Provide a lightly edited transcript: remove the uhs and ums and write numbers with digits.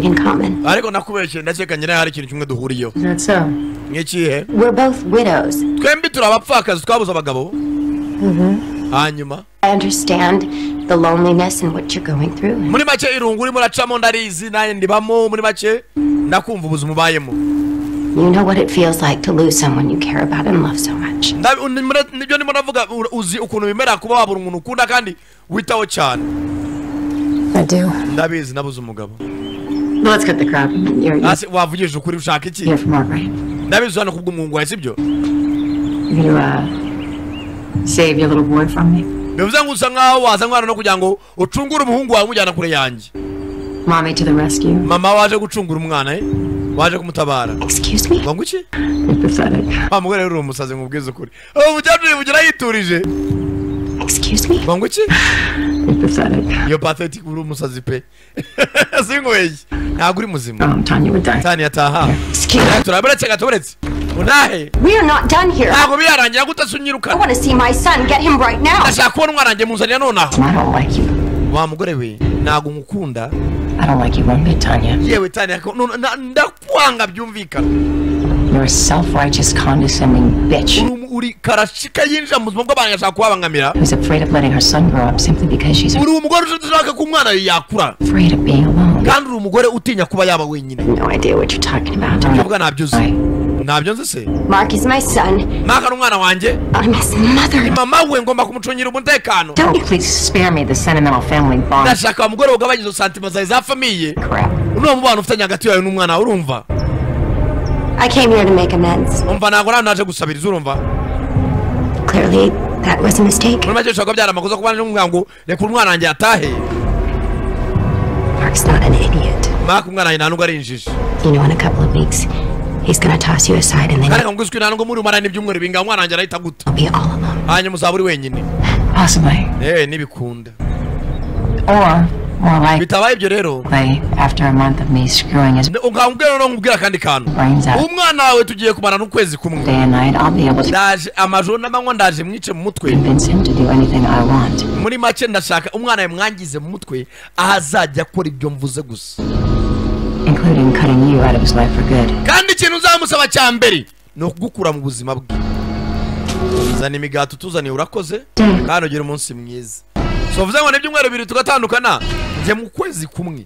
In common. Ariko nakubeshye, ndakeka nyine hari ikintu kimwe duhuriyeho. Is that so? Nk'ikihe? We're both widows. Twembi turi abapfakazi, twabuze abagabo. Hanyuma? I understand the loneliness and what you're going through. Muri make, irungu urimo uracamo ndarizi, nanjye ndibamo. Muri make, ndakumva ubuzima ubayemo. You know what it feels like to lose someone you care about and love so much. Nibyo ndimo ndavuga, uzi ukuntu bimera kuba wabura umuntu ukunda kandi witaho cyane. I do. Ndabizi, nabuze umugabo. Well, let's cut the crap. You're Hasi wavugishije ukuri, ushaka iki? here for Mark, right? Ndabizi, hano kubw'umuhungu wawe, sibyo? You're gonna save your little boy from me? Bivuze ngo usa nkaho waza mwana no kugira ngo ucungure umuhungu wawe umujyana kure yanjye. Mommy to the rescue. Mama waje gucungura umwana, eh, waje kumutabara. Excuse me? Ngo iki? You're pathetic. Wa mugore rero, uri umusazi, nkubwize ukuri. Uwo mukecuru yivugira yiturije. Excuse me? Ngo iki? You're pathetic. You're pathetic, uri umusazi pe, sinkweye, ntabwo uri muzima. Tanya would die. Tani yataha. Excuse me. Turaburetse gato, buretse unahe. We are not done here. Ntabwo biyarangira gute se I unyirukana? want to see my son. Get him right now. Ndashaka kubona umwana wanjye, muzanira nonaha. I don't like you. Wa mugore we, ntabwo ngukunda. I don't like you one bit, Tanya. Yewe Tani, ndakwanga byumvikana. You're a self-righteous, condescending bitch Uri karashika yinjira mu buzima bw'abantu agashaka kubabangamira. who's afraid of letting her son grow up simply because she's Uri umugore ushaka ko umwana yakura. afraid of being alone. Kandi uri umugore utinya kuba yaba wenyine. No idea what you're talking about. Ibyo uvuga ntabyo uzi, ntabyo nzi se? Mark is my son. Mark ni umwana wanjye. I'm his mother. Mama we, ngomba kumucungira umutekano. Oh, please spare me the sentimental family bond Ndashaka wa mugore ugabanya izo sentiments zawe za famille. crap. Uno mubano ufitanye hagati yawe n'umwana wawe, urumva? I came here to make amends. Umva, ntabwo nawe naje gusabiriza, urumva? Clearly, that was a mistake. Muri make, bishobora kuba byari amakosa kuba naje ngo reka umwana wanjye atahe. Mark's not an idiot. Mark umwana wanjye nta nubwo ari injiji. You know, in a couple of weeks, he's gonna toss you aside and then Kandi ngo uzwi, nta nubwo muri umarane ibyumweru bingahe, umwana wanjye arahita aguta. you'll be all alone. Hanyuma uzaba uri wenyine. Possibly. Nibikunda. Or, more likely, Bitabaye ibyo rero, after a month of me screwing his ukambwira noneho, nkubwira akandi kantu. brains out Umwana wawe tugiye kumarana ukwezi kumwe. day and night, I'll be able to Ndaje amajoro n'amanywa, ndaje mwice mu mutwe. convince him to do anything I want. Muri make, ndashaka umwana yawe mwangize mu mutwe, aho azajya akora ibyo mvuze gusa. Including cutting you out of his life for good. Kandi ikintu uzamusaba cya mbere ni ukugukura mu buzima bwe. Zana imigati utuzaniye, urakoze kandi ugire umunsi mwiza. So uvuze ngo ni ibyumweru 2 tugatandukana, njye mu kwezi kumwe.